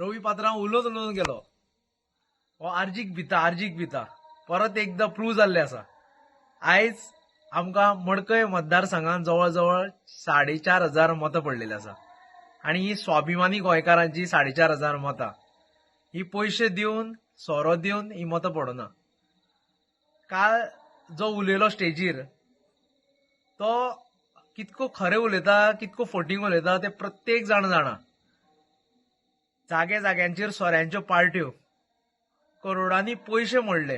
रवी पात्रांव उलोवन उलोवन गेलो. हो आर्जीक भिता, आर्जीक भिता परत एकदां प्रूव जाल्लें आसा. आयज आमकां मडकय मतदारसंघात जवळ जवळ 4,500 मतां पडलेली आसा आनी ही स्वाभिमानी गोंयकारांची 4,500 मतां ही पयशे दिवन सोरो दिवन ही मतां पडना. काल जो उलयलो स्टेजीर तो कितको खरें उलयता, कितको फोटींग उलयता ते प्रत्येक जाण जाणा. जागे जाग्यांचेर सोऱ्यांच्यो पार्ट्यो, करोडांनी पयशे मोडले,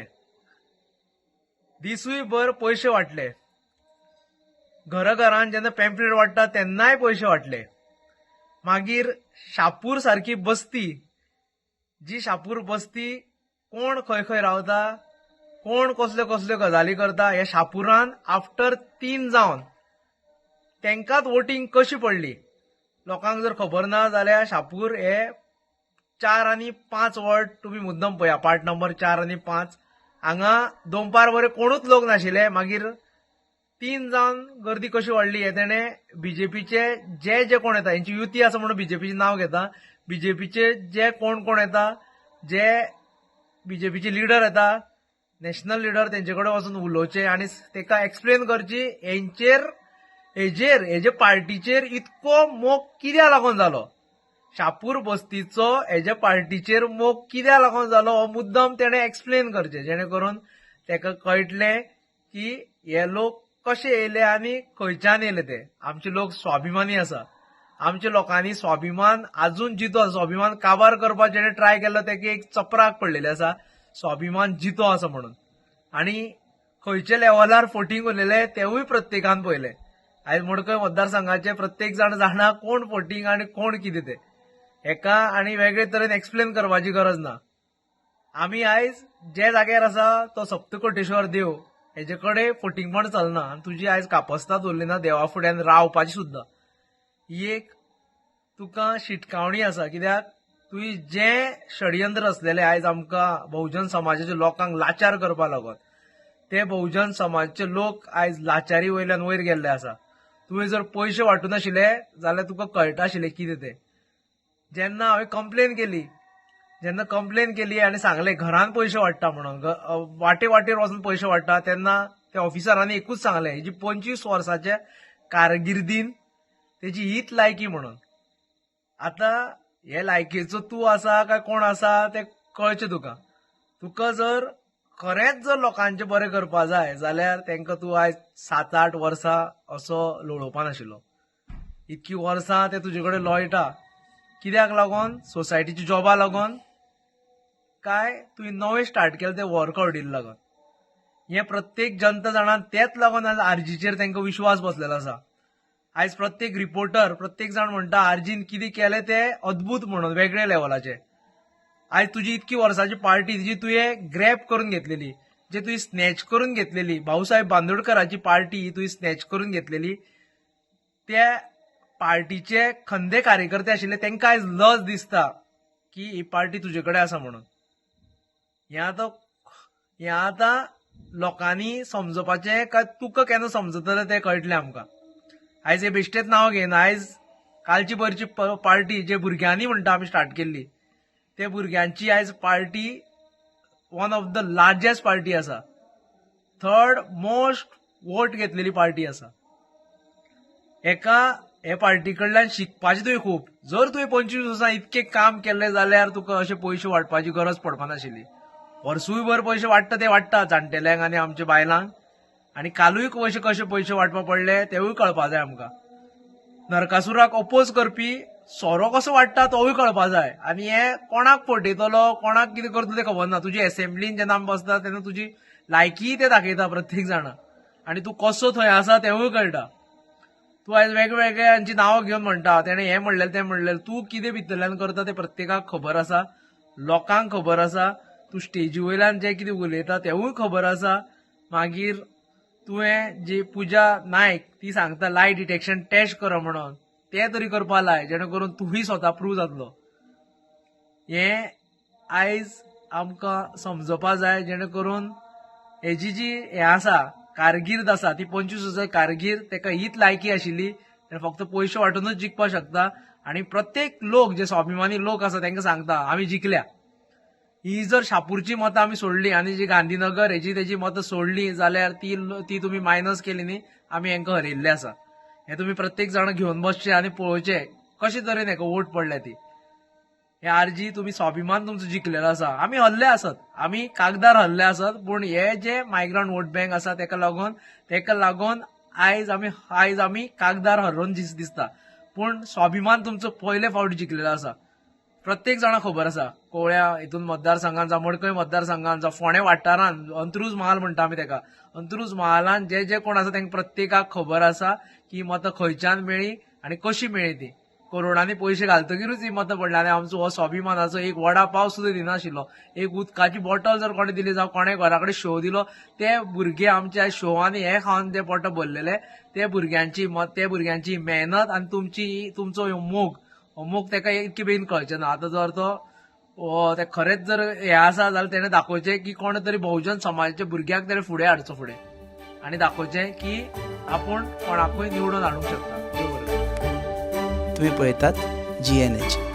दिसूय भर पयशे वांटले, घरा घरान जेन्ना पॅम्पलेट वांट्टा तेन्नाय पयशे वांटले. मागीर शापूर सारकी बस्ती, जी शापूर बस्ती कोण खंय खंय रावता, कोण कसल्यो कसल्यो गजाली करता, हे शापुरान आफ्टर 3 जावन तेंकांच वोटींग कशी पडली लोकांक जर खबर ना जाल्यार शापूर हे 4 आनी 5 वॉर्ड तुमी मुद्दम पळया, पार्ट नंबर 4 आनी 5 हांगा दोनपार बरे कोणूच लोक नाशिल्ले. मागीर 3 जावन गर्दी कशी वाडली हे तेणें बीजेपीचे जे जे कोण येता, हेंची युती आसा म्हणून बीजेपीचें नांव घेता, बीजेपीचे जे कोण कोण येता, जे बीजेपीचे लिडर येता, नॅशनल लिडर, तेंचे कडेन वचून उलोवचें आनी तेका एक्सप्लेन करची हेंचेर हेजेर हेजे पार्टीचेर इतको मोग कित्याक लागून जालो, शापूर बस्तीचो हेज्या पार्टीचेर मोग कित्याक लागून जालो हो मुद्दम तेणें एक्सप्लेन करचें, जेणे करून तेका कळटलें की हे लोक कशे येयले आनी खंयच्यान येयले ते. आमचे लोक स्वाभिमानी आसा, आमच्या लोकांनी स्वाभिमान आजून जितो आसा. स्वाभिमान काबार करपाक जेणे ट्राय केल्लो तेका एक चपराक पडलेली आसा, स्वाभिमान जितो आसा म्हणून. आनी खंयच्या लेवलार फोटींग उरलेले तेवूय प्रत्येकान पळयलें. आयज मडकय मतदारसंघाचे प्रत्येक जाण जाणा कोण फोटींग आनी कोण कितें तें, हेका आनी वेगळे तरेन एक्सप्लेन करपाची गरज ना. आमी आयज जे जाग्यार आसा तो सप्तकोटेश्वर देव, हेजे कडेन फोटींगपण चलना आनी तुजी आयज कापस्ताद उरली ना देवा फुड्यान रावपाची सुद्दां. ही एक तुका शिटकावणी आसा, कित्याक तुवें जें षडयंत्र आसलेलें आयज आमकां बहुजन समाजाच्या लोकांक लाचार करपाक लागून, ते बहुजन समाजचे लोक आयज लाचारी वयल्यान वयर गेल्ले आसा. तुवें जर पयशे वांटूं नाशिल्ले जाल्यार तुका कळटा आशिल्लें कितें तें. जेन्ना हांवें कंप्लेन केली, जेन्ना कंप्लेन केली आनी सांगलें घरान पयशे वांट्टा म्हणून, वाटे वाटेर वचून पयशे वांट्टा, तेन्ना त्या ऑफिसरांनी एकूच सांगलें, हेजी 25 वर्साच्या कारगिर्दीन तेजी हीच लायकी म्हणून. आतां हे लायकीचो तूं आसा काय कोण आसा तें कळचें तुका. तुका जर खरेंच जर लोकांचें बरें करपा जाय जाल्यार तेंकां तूं आयज 7-8 वर्सां असो लोळोवपा नाशिल्लो. इतकी वर्सां ते तुजे कडेन लोळटा कित्याक लागून, सोसायटीच्या जॉबा लागून काय तुवें नवें स्टार्ट केलें तें वर्कआवटीक लागून. हें प्रत्येक जनता जाणा, तेच लागून आयज आरजीचेर तेंकां विश्वास बसलेलो आसा. आयज प्रत्येक रिपोर्टर प्रत्येक जाण म्हणटा आरजीन कितें केलें तें अद्भूत म्हणून, वेगळे लेवलाचें. आयज तुजी इतकी वर्साची पार्टी जी तुवें ग्रॅप करून घेतलेली, जे तुवें स्नॅच करून घेतलेली, भाऊसाहेब बांदोडकराची पार्टी तुवें स्नॅच करून घेतलेली, त्या पार्टीचे खंदे कार्यकर्ते आशिल्ले तेंकां आयज लज दिसता की ही पार्टी तुजे कडेन आसा म्हणून. हें आतां लोकांनी समजपाचें काय तुका केन्ना समजतलें तें कळटलें आमकां. आयज हे बेश्टेच नांव घेयना, आयज कालची परची पार्टी जे भुरग्यांनी म्हणटा आमी स्टार्ट केल्ली, ते भुरग्यांची आयज party one of the largest party आसा, थर्ड मोस्ट वोट घेतलेली पार्टी आसा. हेका हे पार्टी कडल्यान शिकपाचें तुवें खूब. जर तुवें 25 वर्सां इतकें काम केल्लें जाल्यार तुका अशे पयशे वांटपाची गरज पडपा नाशिल्ली. वर्सूय भर पयशे वांट्टा ते वांट्टा जाणटेल्यांक आनी आमच्या बायलांक, आनी कालूय पयशे कशे पयशे वांटपा पडले तेवूय कळपा जाय आमकां. नरकासुराक अपोज करपी सोरो कसो वांट्टा तोवूय कळपा जाय. आनी हे कोणाक फटयतलो कोणाक कितें करतलो तें खबर ना. तुजी एसेंब्लीन जेन्ना आमी बसता तेन्ना तुजी लायकीय ते दाखयता प्रत्येक जाणा, आनी तूं कसो थंय आसा तेवूय कळटा. तूं आयज वेगवेगळ्यांची नांवां घेवन म्हणटा तेणें हें म्हणलें तें म्हणलें, तूं कितें भितरल्यान करता तें प्रत्येकाक खबर आसा, लोकांक खबर आसा. तूं स्टेजी वयल्यान जें कितें उलयता तेवूय खबर आसा. मागीर तुवें जी पुजा नायक ती सांगता लाय डिटेक्शन टेस्ट कर म्हणून, तें तरी करपा लाय जेणे करून तूंय स्वता प्रूव जातलो. हें आयज आमकां समजपा जाय, जेणे करून हेजी जी हें आसा कारगिर्द आसा ती 25 वर्सां कारगिर्द तेका हीच लायकी आशिल्ली, फक्त पयशे वांटूनच जिखपाक शकता. आनी प्रत्येक लोक जे स्वाभिमानी लोक आसा तांकां सांगता आमी जिखल्या. ही जर शापूरची मतां आमी सोडली आनी जी गांधीनगर हेजी तेजी मतां सोडली जाल्यार ती ती तुमी मायनस केली न्ही, आमी हेंकां हरयल्ले आसा. हे तुमी प्रत्येक जाण घेवन बसचे आनी पळोवचे कशे तरेन हेका वोट पडल्या ती. हे आरजी तुमी स्वाभिमान तुमचो जिखलेलो आसा. आमी हल्ले आसत, आमी कागदार हल्ले आसत, पूण हे जे मायग्रंट वोट बँक आसा तेका लागून आयज आमी कागदार हरोवन दिसता, पूण स्वाभिमान तुमचो पयले फावट जिखलेलो आसा. प्रत्येक जाणां खबर आसा कोवळ्या हितून मतदारसंघान जावं मडकय मतदारसंघान जावं फोंडें वाठारान अंत्रुज महाल म्हणटा आमी तेका, अंत्रुज महालान जे जे कोण आसा तांकां प्रत्येकाक खबर आसा की मतां खंयच्यान मेळ्ळी आनी कशी मेळ्ळी ती. करोडांनी पयशे घालतकीरूच ही मतां पडली आनी आमचो हो स्वाभिमानाचो एक वडा पाव सुद्दां दिनाशिल्लो. एक उदकाची बॉटल जर कोणें दिली जावं कोणें घरा कडेन शोव दिलो, ते भुरगे आमच्या शोवांनी हे खावन ते पोट भरलेले. ते भुरग्यांची मत, ते भुरग्यांची मेहनत आनी तुमचो ह्यो मोग, हो मोग तेका इतके बेगीन कळचें ना. आतां जर तो ते खरेंच जर हें आसा जाल्यार तेणें दाखोवचें की कोण तरी बहुजन समाजाच्या भुरग्याक तेणें फुडें हाडचो फुडें आनी दाखोवचें की आपूण कोणाकूय निवडून हाडूंक शकता. देव बरें करूं. तुम्ही पळयतात GNH.